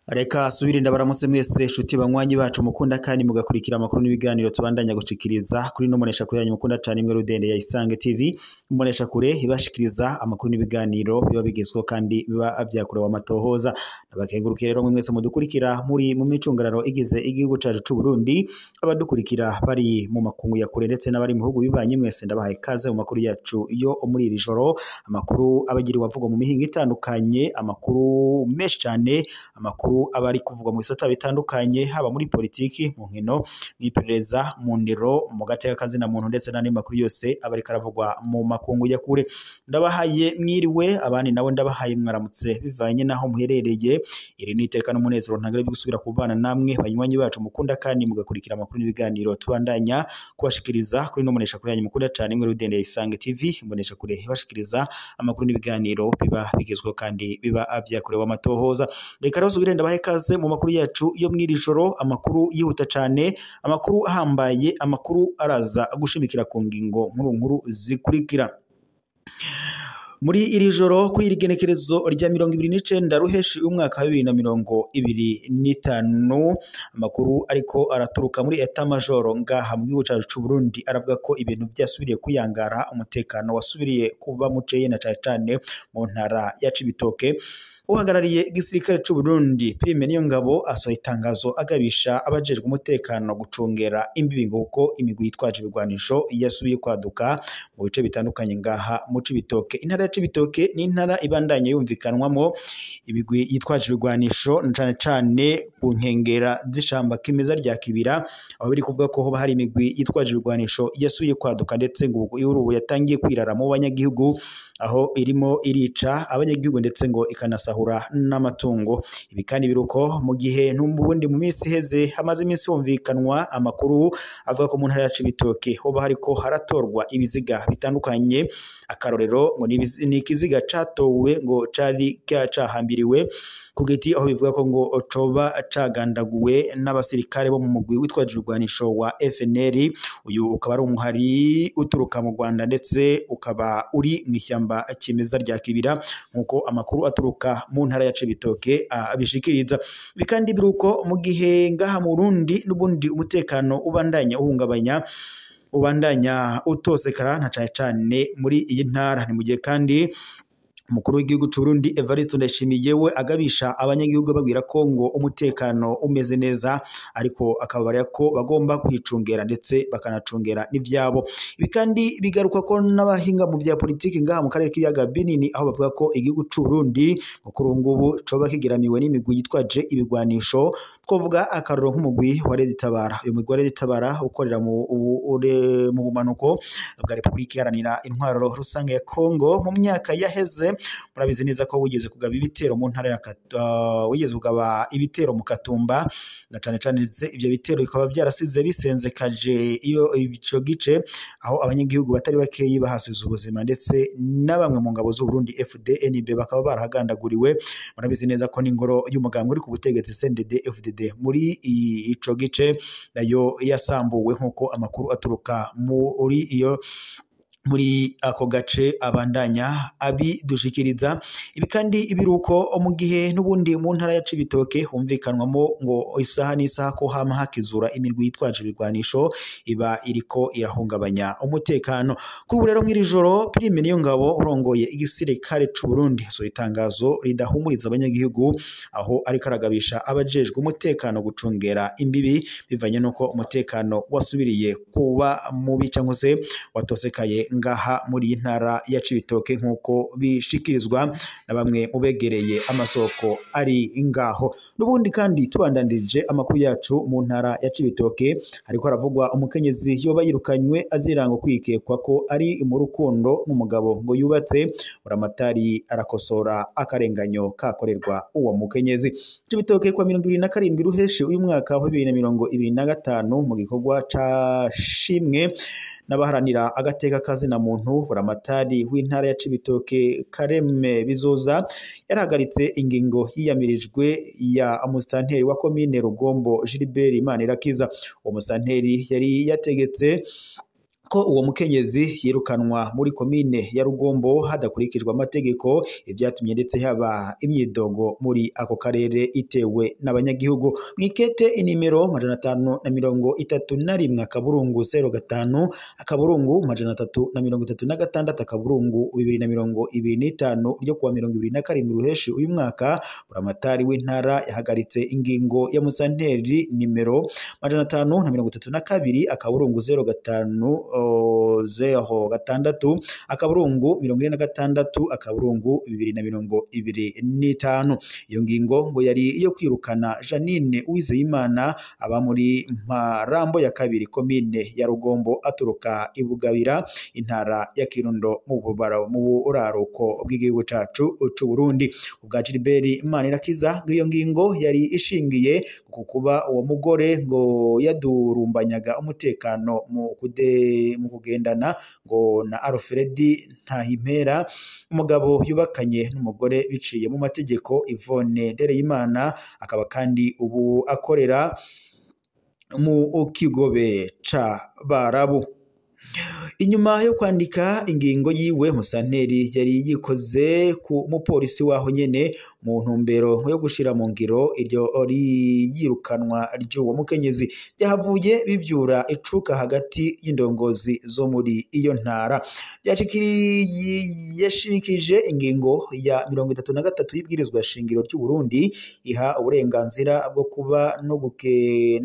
Reka subire ndabaramutse mwese shuti banywanyi bacu mukunda kandi mugakurikira amakuru n'ibiganiro tubandanya gushikiriza kuri no monesha kure yanyu mukunda cyane imwe rudende ya Isange TV. Monesha kure ibashikiriza amakuru n'ibiganiro biba bigezweho kandi biba byakorewe amatohoza. Nabakengurukiye rero mwese mudukurikira muri mu micungararo igize igihugu cacu c'u Burundi, abadukurikira bari mu makungu ya kure ndetse n'abari mu bihugu bibanye, mwese ndabahaye ikaze mu makuru yacu yo muri iri joro. Amakuru abagiriwe avugwa mu mihingo itandukanye, amakuru menshi cyane, amakuru abari kuvugwa mu bisata bitandukanye, haba muri politiki, mu nkino, mw'iperereza, mu ndero, mu gateka kazina muntu ndetse n'andi makuru yose abari karavugwa mu makungu ya kure. Ndabahaye mwiriwe, abandi nabo ndabahaye mwaramutse bivanye naho muherereye. Iri ni iteka n'umunezero ntangere byo gusubira kubana namwe banywanyi bacu mukunda kandi mugakurikira amakuru n'ibiganiro tubandanya kubashikiriza kuri no monesha kure yanyu mukunda cyane imwe rudende ya Isange TV. Mbonesha kure ibashikiriza amakuru n'ibiganiro biba bigezweho kandi biba byakorewe amatohoza. Reka rero subire ndabahe kaze mu makuru yacu yo mwiri joro, amakuru yihuta cyane, amakuru ahambaye, amakuru araza gushimikira ku ngingo nkuru nkuru zikurikira. Muri iri joro kuri iri genekerezo rya 29 ruheshi umwaka wa 2025, amakuru ariko araturuka muri Etat Major ngaha mu gihugu cacu c'u Burundi aravuga ko ibintu byasubiriye kuyangara, umutekano wasubiriye kuba muceye na cane cane mu ntara ya Cibitoke. Uhagarariye igisirikare c'u Burundi Prime Niyongabo asohoye itangazo agabisha abajejwe umutekano gucungera imbibi ngo kuko imigwi yitwaje ibigwanisho yasubiye kwaduka mu bice bitandukanye ngaha mu Cibitoke. Intara ya Cibitoke ni intara ibandanye yumvikanwamo imigwi yitwaje ibigwanisho na cane cane ku nkengera z'ishamba kimeza rya Kibira, aho biri kuvuga ko hoba hari imigwi yitwaje ibigwanisho yasubiye kwaduka ndetse ngo ubu yatangiye kwirara mu banyagihugu, aho irimo irica abanyagihugu ndetse ngo ikanasahura n'amatungo. Ibi kandi biruko mu gihe n'ubundi mu minsi iheze hamaze iminsi humvikanwa amakuru avuga ko mu ntara ya Cibitoke hoba hariko haratorwa ibiziga bitandukanye. Akarorero ngo ni ikiziga catowe ngo cari cahambiriwe ku giti, aho bivuga ko ngo coba cagandaguwe n'abasirikare bo mu mugwi witwaje ibigwanisho wa FNL. Uyu ukaba ari umuhari uturuka mu Rwanda ndetse ukaba uri mw'ishyamba kimeza rya Kibira, nkuko amakuru aturuka mu ntara ya Cibitoke abishikiriza. Ibi kandi biruko mu gihe ngaha mu Burundi n'ubundi umutekano ubandanya uhungabanya, ubandanya utosekara na cane cane muri iyi ntara. Ni mu gihe kandi umukuru w'igihugu c'u Burundi Evariste Ndayishimiye we agabisha abanyagihugu babwira ko ngo umutekano umeze neza, ariko akabarira ko bagomba kwicungera ndetse bakanacungera n'ivyabo. Ibi kandi bigaruka ko n'abahinga mu vya politiki ngaha mu karere k'ibiyaga binini, aho bavuga ko igihugu c'u Burundi ngo kuri ubu ngubu coba kigeramiwe n'imigwi yitwaje ibigwanisho. Twovuga akarorero nk'umugwi wa Red Tabara. Uyu mugwi wa Red Tabara ukorera mu bumanuko bwa Republika Iharanira Intwaro Rusange ya Kongo. Mu myaka yaheze murabizi neza ko wigeze kugaba ibitero mu ntara ya wigeze kugaba ibitero mu Katumba na cane cane, ndetse ivyo bitero bikaba byarasize bisenzekaje iyo ico gice, aho abanyagihugu batari bakeyi bahasize ubuzima ndetse na bamwe mu ngabo z'u Burundi FDNB bakaba barahagandaguriwe. Murabizi neza ko n'ingoro y'umugambwe uri ku butegetsi CNDD FDD muri ico gice nayo yasambuwe, nkuko amakuru aturuka muri iyo muri ako gace abandanya abidushikiriza. Ibi kandi ibiruko mu gihe n'ubundi mu ntara ya Cibitoke humvikanwamo ngo isaha n'isaha ko hama hakizura imirwi yitwaje ibigwanisho iba iriko irahungabanya umutekano. Kuri ubu rero mw'iri joro Prime Niyongabo urongoye igisirikare c'u Burundi asohoye itangazo ridahumuriza abanyagihugu, aho ariko aragabisha abajejwe umutekano gucungera imbibi bivanye nuko umutekano wasubiriye kuba mubi cyangwa se watosekaye ngaha muri iyi ntara ya Cibitoke, nkuko bishikirizwa na bamwe mu begereye amasoko ari ngaho. N'ubundi kandi tubandanirije amakuru yacu mu ntara ya Cibitoke, ariko haravugwa umukenyezi yoba yirukanywe azirango kwikekwa ko ari mu rukundo n'umugabo ngo yubatse. Buramatari arakosora akarenganyo kakorerwa uwo mukenyezi. Cibitoke kwa 27 ruheshi uyu mwaka wa 2025 mu gikorwa ca shimwe n'abaharanira agateka kazina muntu, Buramatari w'intara ya Cibitoke Kareme Bizoza yarahagaritse ingingo yiyamirijwe ya umusitanteri wa komine Rugombo Gilbert Manirakiza. Uwo musitanteri yari yategetse ko uwo mukenyezi yirukanwa muri komine ya Rugombo hadakurikijwe amategeko, ibyatumye ndetse haba imyidogo muri ako karere itewe n'abanyagihugu. Mwikete inimero 531 akaburungu 05 akaburungu 336 akaburungu 2025 ryo kuwa 27 Ruheshi uyu mwaka, buramatari w'intara yahagaritse ingingo ya musanteri nimero 532 akaburungu 05 06 akaburungu 46 akaburungu 2025. Iyo ngingo ngo yari iyo kwirukana Janine Uwizeyimana aba muri Mparambo ya kabiri komine ya Rugombo aturuka Ibugabira intara ya Kirundo mu buraruko bw'igihugu cacu c'u Burundi. Ubwa Gilbert Manirakiza ngo iyo ngingo yari ishingiye ku kuba uwo mugore ngo yadurumbanyaga umutekano mu kugendana ngo na Alfred Ntahimpera, umugabo yubakanye n'umugore biciye mu mategeko Yvonne Ndereyimana, akaba kandi ubu akorera mu Kigobe ca Barabu. Inyuma yo kwandika ingingo yiwe, musanteri yari yikoze ku mupolisi waho nyene mu ntumbero yo gushira mu ngiro iryo yirukanwa ry'uwo mukenyezi. Byahavuye bibyura icuka hagati y'indongozi zo muri iyo ntara. Yashimikije ingingo ya 33 y'ibwirizwa shingiro ry'u Burundi iha uburenganzira bwo kuba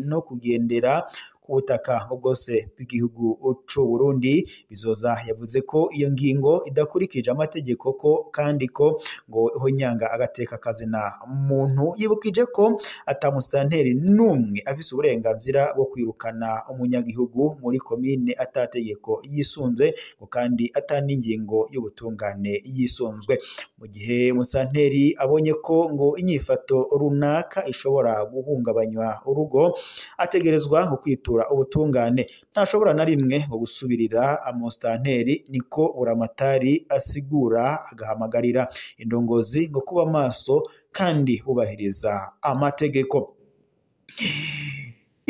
no kugendera ku butaka bwose bw'igihugu c'u Burundi. Bizoza yavuze ko iyo ngingo idakurikije amategeko ko kandi ko ngo ihonyanga agateka kazina muntu. Yibukije ko atamusitanteri n'umwe afise uburenganzira bwo kwirukana umunyagihugu muri komine atategeko yisunze, ngo kandi ataningingo y'ubutungane yisunzwe. Mu gihe musanteri abonye ko ngo inyifato runaka ishobora guhungabanywa urugo, ategerezwa ngo kwitura ubutungane, ntashobora na rimwe ngo gusubirira amustanteri, niko buramatari asigura, agahamagarira indongozi ngo kuba maso kandi bubahiriza amategeko.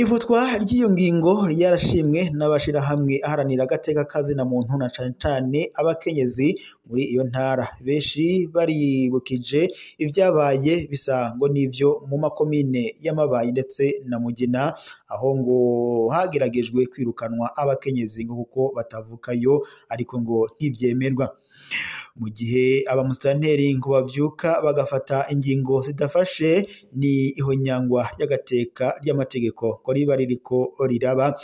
Ivutwa ry'iyo ngingo ryarashimwe n'abashirahamwe aharanira agateka kazina muntu na cane cane abakenyezi muri iyo ntara. Benshi baribukije ibyabaye bisa ngo nivyo mu makomine y'Amabayi ndetse na Mugina, aho ngo hageragejwe kwirukanwa abakenyezi ngo kuko batavukayo, ariko ngo ntivyemerwa. Mu gihe abamusitanteri ngo bavyuka bagafata ingingo zidafashe, ni ihonyangwa ry'agateka ry'amategeko ko riba ririko riraba,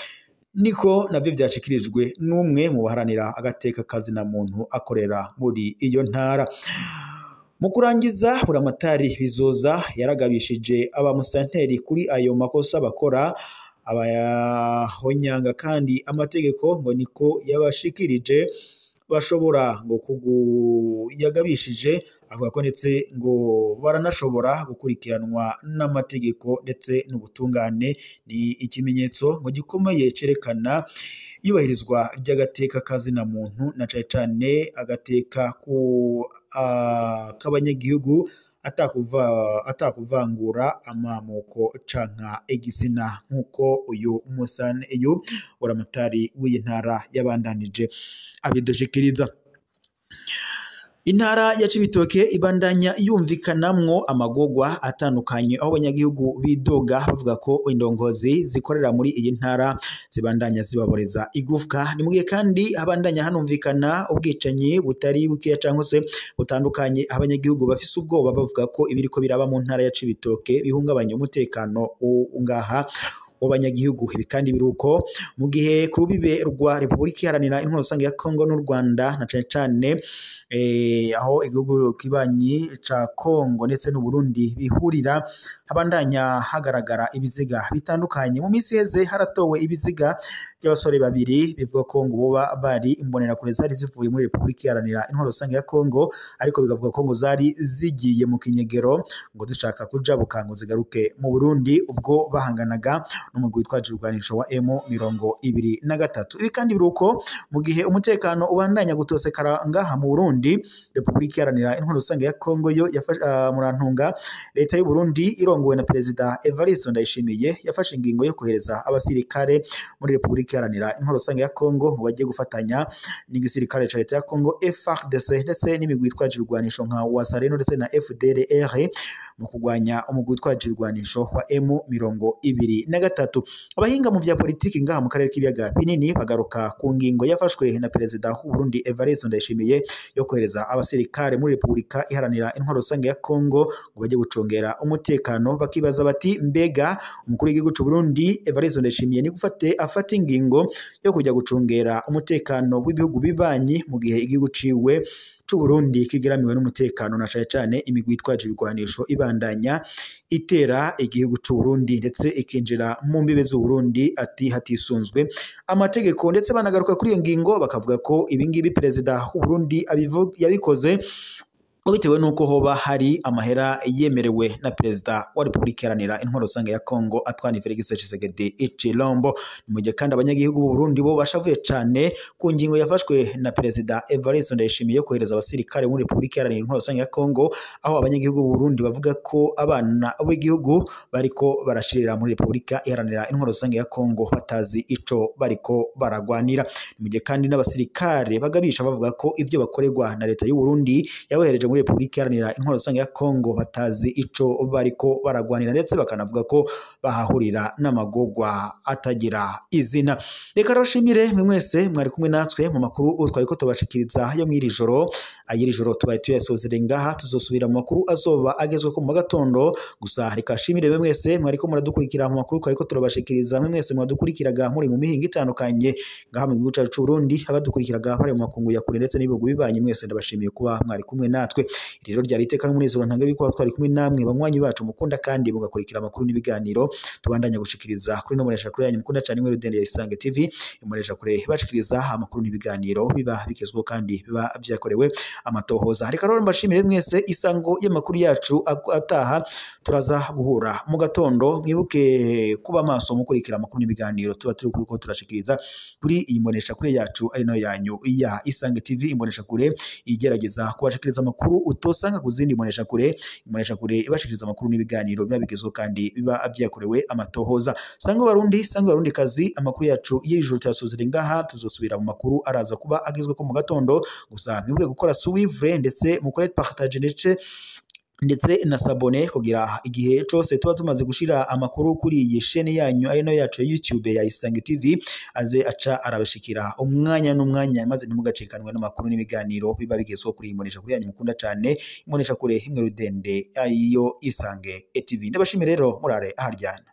niko navyo vyashikirijwe n'umwe mu baharanira agateka kazina muntu akorera muri iyo ntara. Mu kurangiza, buramatari Bizoza yaragabishije abamusitanteri kuri ayo makosa bakora abayahonyanga kandi amategeko, ngo niko yabashikirije bashobora ngo yagabishije, avuga ko ndetse ngo baranashobora gukurikiranwa n'amategeko ndetse n'ubutungane. Ni ikimenyetso ngo gikomeye cerekana iyubahirizwa ry'agateka kazina muntu na cane cane agateka k'abanyagihugu atakuvangura amamuko canka igitsina, nkuko uyu musane uyu buramatari w'iyi ntara yabandanije abidushikiriza. Intara ya Cibitoke ibandanya yumvikanamwo amagogwa atandukanye, aho abanyagihugu bidoga bavuga ko indongozi zikorera muri iyi ntara zibandanya zibaboreza igufwa. Ni mugihe kandi habandanya hanumvikana ubwicanyi butari bukeya cyangwa se butandukanye, abanyagihugu bafise ubwoba bavuga ko ibiriko biraba mu ntara ya Cibitoke bihungabanya umutekano ngaha w'abanyagihugu. Ibi kandi biruko mu gihe ku rubibe rwa Repubulika Iharanira Intwaro Rusange ya Kongo n'u Rwanda, na cane cane aho igihugu kibanyi ca Kongo ndetse n'u Burundi bihurira, habandanya hagaragara ibiziga bitandukanye. Mu minsi iheze haratowe ibiziga by'abasore babiri bivuga ko ngo boba bari imbonerakure zari zivuye muri Repubulika Iharanira Intwaro Rusange ya Kongo, ariko bigavuga ko ngo zari zigiye mu kinyegero ngo zishaka kujabuka ngo zigaruke mu Burundi, ubwo bahanganaga n'umugwi witwaje ibigwanisho wa M23. Ibi kandi biruko mu gihe umutekano ubandanya gutosekara ngaha mu Burundi. Republika Iharanira Intwaro Rusange ya Kongo yo murantunga leta y'u Burundi irongowe na Perezida Evariste Ndayishimiye yafashe ingingo yo kohereza abasirikare muri Republika Iharanira Intwaro Rusange ya Kongo ngo bagiye gufatanya n'igisirikare ca leta ya Kongo FARDC ndetse n'imigwi itwaje ibigwanisho nka Wazalendo ndetse na FDLR mu kugwanya umugwi witwaje ibigwanisho wa M23. Abahinga mu vya politiki ngaha mu karere k'ibiyaga binini bagaruka ku ngingo yafashwe na Perezida w'u Burundi Evariste Ndayishimiye yo kohereza abasirikare muri Republika Iharanira Intwaro Rusange ya Kongo ngo bajye gucungera umutekano. Bakibaza bati mbega umukuru w'igihugu c'u Burundi Evariste Ndayishimiye ni gufate afata ingingo yo kujya gucungera umutekano w'ibihugu bibanyi mu gihe igihugu ciwe c'u Burundi kigeramiwe n'umutekano na cane cane imigwi itwaje ibigwanisho ibandanya itera igihugu c'u Burundi ndetse ikinjira mu mbibe z'u Burundi ati hatisunzwe amategeko. Ndetse banagaruka kuri iyo ngingo bakavuga ko ibingibi Perezida w'u Burundi yabikoze bitewe nuko hoba hari amahera yemerewe na Perezida wa Republika Iharanira Intwaro Rusange ya Kongo Antoine Felix Tshisekedi Tshilombo. Mu gihe kandi abanyagihugu b'u Burundi bo bashavuye cane ku ngingo yafashwe na Perezida Evariste Ndayishimiye yo kohereza abasirikare muri Republika Iharanira Intwaro Rusange ya Kongo, aho abanyagihugu b'u Burundi bavuga ko abana b'igihugu bariko barashirira muri Republika Iharanira Intwaro Rusange ya Kongo batazi ico bariko baragwanira. Mu gihe kandi n'abasirikare bagabisha bavuga ko ibyo bakorerwa na leta y'u Burundi yabohereje muri Republika Iharanira Intwaro Rusange ya Kongo batazi ico bariko baragwanira, ndetse bakanavuga ko bahahurira n'amagogwa atagira izina. Reka rashimire mwe mwese mwari kumwe natwe mu makuru twariko tubashikiriza yo mw'iri joro. Ayiri joro tubaye tuyasozere ngaha, tuzosubira mu makuru azoba agezwe ko mu gatondo. Gusa reka shimire mwe mwese mwariko muradukurikira mu makuru twariko turabashikiriza, mwe mwese mwadukurikiraga muri mu mihinga itandukanye ngaha mu gihugu cacu c'u Burundi, abadukurikiraga bari mu makungu ya kure ndetse n'ibihugu bibanyi, mwese ndabashimiye kuba mwari kumwe natwe. Rero ryari iteka n'umunezero ntanga biko twari kumwe namwe banywanyi bacu mukunda kandi mugakurikira amakuru n'ibiganiro tubandanya gushikiriza kuri no muresha kure yanyu mukunda cyane mwe rudende ya Isange TV, imuresha kure bashikiriza amakuru n'ibiganiro biba bikezweho kandi biba byakorewe amatohoza. Reka rero mbashimire mwese, isango y'amakuru yacu ataha turaza guhura mu gatondo. Mwibuke kuba maso mukurikira amakuru n'ibiganiro tuba turi kuko turashikiriza kuri iyi mbonesha kure yacu ari nayo yanyu ya Isange TV, imbonesha kure igerageza kubashikiriza amakuru utosanga ku zindi mbonesha kure. Imbonesha kure ibashikiriza amakuru n'ibiganiro biba bigezweho kandi biba byakorewe amatohoza. Sangwe Barundi, sangwe Barundi kazi, amakuru yacu y'ijoro tuyasozere ngaha, tuzosubira mu makuru araza kuba agezwe ko mu gatondo. Gusa mwibuke gukora suivre ndetse mukore partage ndetse na sabone kugira igihe cose tuba tumaze gushira amakuru kuri iyi chaîne yanyu ari no yacu ya YouTube ya Isange TV aze aca arabashikira umwanya n'umwanya, maze ntimugacikanwe n'amakuru n'ibiganiro biba bigezweho kuri imbonesha kure yanyu mukunda cane, imbonesha kure imwe rudende ariyo Isange TV. Ndabashimire rero, murare aharyana.